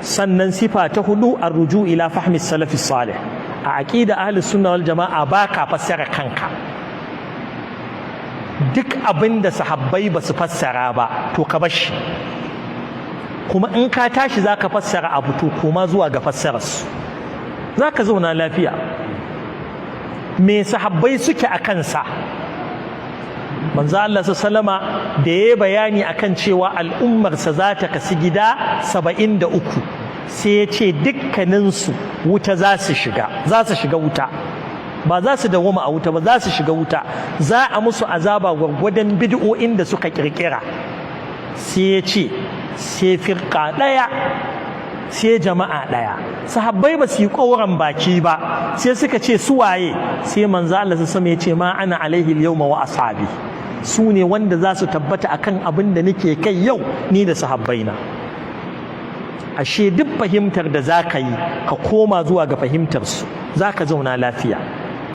Sannan sifa ta hudu, arruju ila fahmi salafi salih. A aqida ahli sunna wal jama'a, ba ka fassara kanka. Duk abin da sahabbai ba su fassara ba, to ka bar shi. Kuma in ka tashi za ka fassara abu, to koma zuwa ga fassararsu, za ka zauna lafiya. Me sahabbai suke a kansa? Manzo Allah sallama da ya bayani akan cewa al'ummarsa za ta kasu gida 73, sai ya ce dukkaninsu wuta za su shiga, za su shiga wuta, ba za su dawoma a wuta ba, za su shiga wuta, za a musu azaba gwargwadon bid'o'in da suka kirkira. Sai ya ce sai firka ɗaya, sai jama'a ɗaya. Sahabbai ba su yi ƙauran baki ba, sai suka ce, "Su waye?" Sai manzo Allah sama ya ce, "Ma ana alaihi yawma wa ashabi." Su ne wanda za su tabbata akan abin da nake kai yau, ni da sahabbaina. Ashe duk fahimtar da za ka yi, ka koma zuwa ga fahimtar su, za ka zauna lafiya.